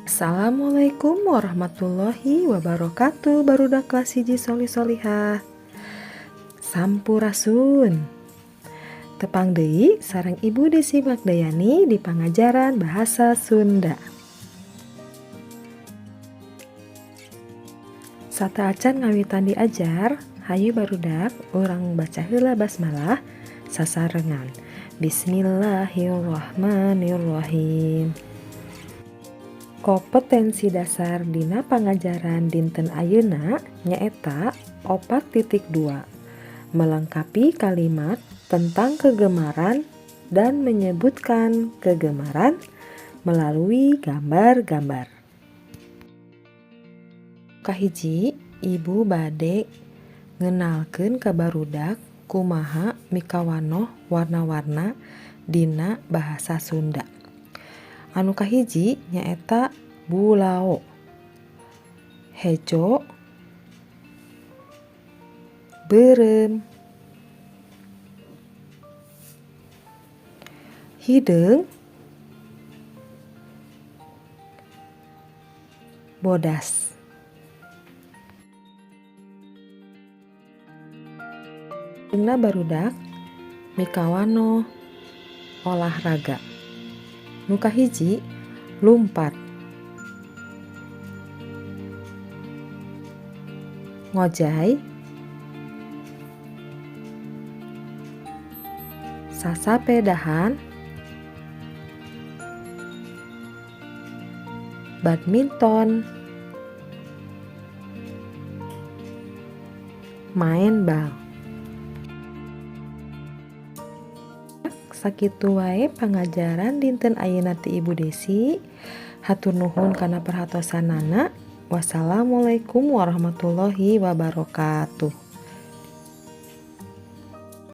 Assalamualaikum warahmatullahi wabarakatuh, barudak kelas 1 solih solihah. Sampurasun. Tepang deui sareng Ibu Desi Magdayani di pangajaran Bahasa Sunda. Sateuacan ngawitan diajar, hayu barudak urang baca heula basmalah sasarengan. Bismillahirrahmanirrahim. Kompetensi dasar dina pangajaran dinten ayeuna nyaeta 4.2, melengkapi kalimat tentang kegemaran dan menyebutkan kegemaran melalui gambar-gambar. Kahiji, Ibu bade ngenalkeun ka barudak kumaha mikawanoh warna-warna dina bahasa Sunda. Anu kahiji nyaeta bulao, hejo, beureum, hideung, bodas. Ayeuna barudak mikawanoh olahraga. Nu kahiji lumpat, ngojay, sasapedahan, badminton, maen bal. Sakitu wae pangajaran dinten ayeuna ti Ibu Desi. Hatur nuhun kana perhatosanana. Wassalamualaikum warahmatullahi wabarakatuh.